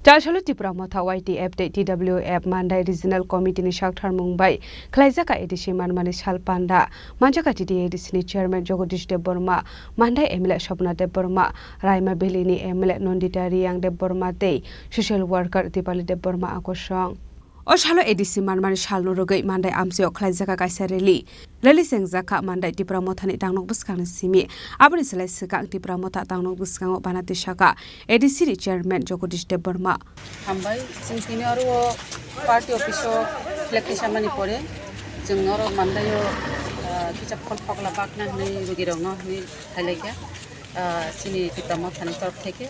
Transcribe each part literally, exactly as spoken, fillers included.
Tasalo Tipra Motha Y T F tei T W F Mandai Regional Committee ni saktharmung bai khlaijak A D C manmani sal panda. Manjak A D C ni Chairman Jagadish Debbarma, Mandai M L A Swapna Debbarma, Raima Valley ni M L A Nandita Reang Debbarma tei social worker Dipali Debbarma a kosong. O salo A D C manmani salno rwgwi Mandai amchio khlaijak kaisa rally. Rally chengjak kha Mandai Tipra Mothani tangnok bwskangni simi. Aboni slai swkang Tipra Motha tangnok bwskango bana tisaka A D C ni Chairman Jagadish Debbarma. Hambai, chwng tini oro o party office o flag tisamani pore chwng oro Mandai o, ah, kisa phol phokla bakna hwnwi rugirokno hwnwi khailaikha. Ah, chini Tipra Mothani torop theke,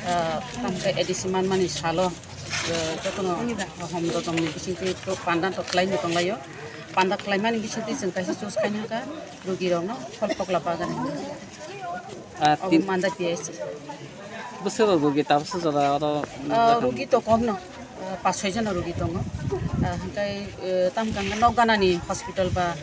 ah, tamkhe A D C manmani salo, ah, jotono hom dodongni bisingtwi to panda to khlaino tonglaio. Panda khlaimani bisingtwi chwng kaisa choose khaina kha rugirokno phol phokla bagani. Ah, Obo tin- Mandai P S C. Bwswk rok rugi tabuksa jora oro Ah, rugi to kom no. Ah, pas soi jona rugi tongo. Ah, hwnkhe, eh, tam kang nok ganani hospital ba,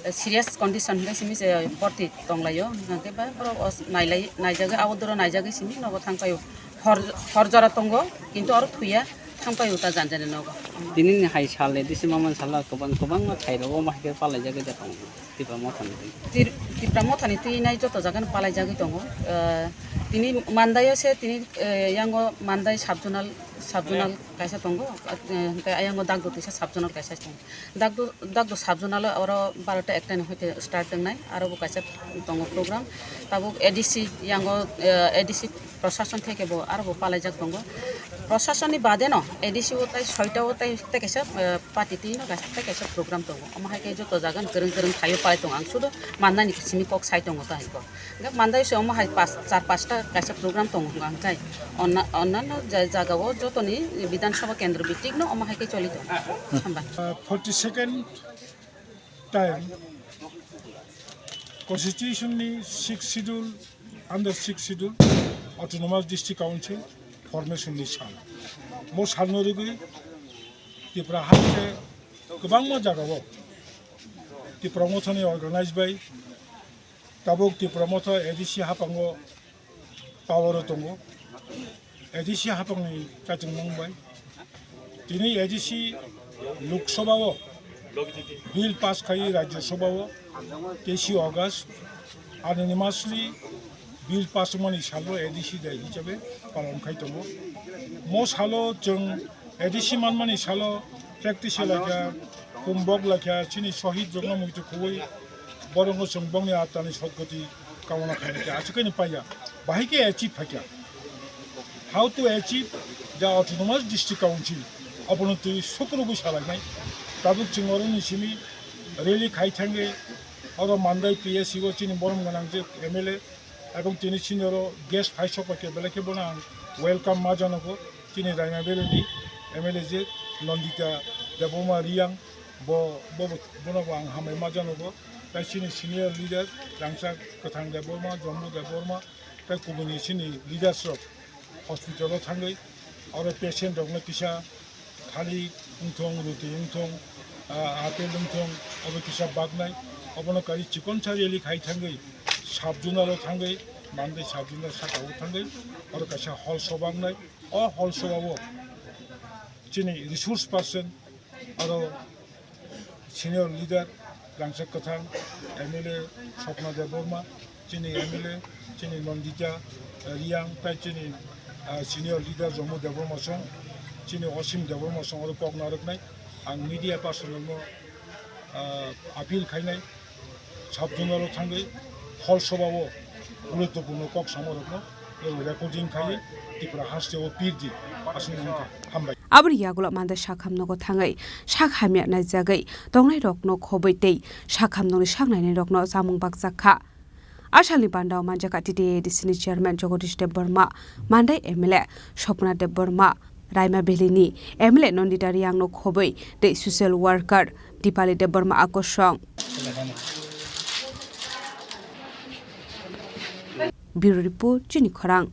eh, serious condition hwnkhe simi se borti tonglaio. Hwnkhe ba borok os nailai, naijagwi, outdoor o naijagwi simi nogo thangpaio. Hor, hor jora tongo, kintu oro thuya thangpaio ta janjani nogo. Tini ni hai sal ni bisi mamani salo kwbang kwbangma thai rogo ma hai khe palaijagwi da tongo. Tipra Mothani twi. Tir-, Tipra Mothani twi nai joto jaga no palaijagwi tongo. Eh, tini Mandai o se tini, eh, yango Mandai sub zonal, sub zonal kaisa tongo. Eh, hwnkhe ayango Dagdo tisa sub zonal kaisa tongo. Dagdo, Dagdo sub zonal o oro barota ekta ni hoite start wngnai, aro bo kaisa tongo program. Tabuk A D C yango, eh, A D C Prosason theke bo aro bo palaijak tongo. Prosasonni bade no A D C o tai soita o tai, tai kaisa, eh, party twi no kaisa, tai kaisa program tongo. Omo hai khe joto jaga no kwrwng kwrwng khaio palai tongo. Ang sudo Mandai ni simi kok sai tongo ta hai kok. Hwnkhe Mandai se omo hai pas, char pasta kaisa program tongo hwnkha hwnkhe onna-, onnanno ja-, jaga o jotoni Bidhan Sabha kendro bittik no omo hai khe choli tongo. Hambai. Uh, forty second time Constitution ni sixth schedule, under sixth schedule Autonomous District Council formation ni sal. Mo salno rwgwi Tripura haste kwbangma jagao Tipra Mothani organize bai tabuk Tipra Motha A D C haphango power o tongo. A D C haphangni kaichwng mung bai tini A D C Lok Sabha o bill pass khai Rajya Sabha o teisi August unanimously bill pass wngmani salo A D C day hisabe palon khai tongo. Mo salo chwng A D C manmani salo practice laikha, kumbok laikha, chini sohid rokno muitu khubui borokno chwng bongni atani sotgoti kamona khainai khe achukani paiya, bahai khe achieve phaikha. How to achieve the Autonomous District Council, abono twi sukrubui salainai. Tabuk chwng oroni simi rally khai thangwi oro Mandai P S C o chini borom gwnang je M L A, ebong tini chini oro guest phai sok bai khe belai khe bono ang welcome ma janogo. Chini Raima Valley ni M L A je Nandita Debbarma Reang, bo, bo, bono bo ang hambai ma janogo. Tai chini senior leader Rangchak Kwthang Debbarma, Jombo Debbarma, tai kubuni chini leaders rok hospital o thangwi oro patient rokno kisa thali wngthong, ruti wngthong, ah, apple wngthong, obo kisa baknai. Obono kari chikonsa rally khai thangwi sub zonal o thangwi, Mandai sub zonal saka o thangwi oro kaisa hall soba wngnai. O hall soba o chini resource person, aro senior leader Rangchak Kwthang, M L A Swapna Debbarma, chini M L A, chini Nandita, eh, Reang, tai chini, ah, senior leader Jombo Debbarma song, chini Osim Debbarma song oro kok narwknai. Ang media person no, ah, appeal khainai, sub zonal o thangwi hall soba o guruttopurno kok samarokno recording khai Tripura haste o pirdi aswk wngkha. Hambai. Aboni yagulo Mandai sakham nogo thangwi sak hamya naijagwi tongnairokno khobwi tei sakham nokni sak nainairokno chamung bakjak kha. Asalni bandao manjakha T T A D C ni chairman Jagadish Debbarma, Mandai M L A Swapna Debbarma, Raima Valley ni M L A Nandita Reang no khobwi tei social worker Dipali Debbarma a kosong. Bureau Report, Chini Khorang.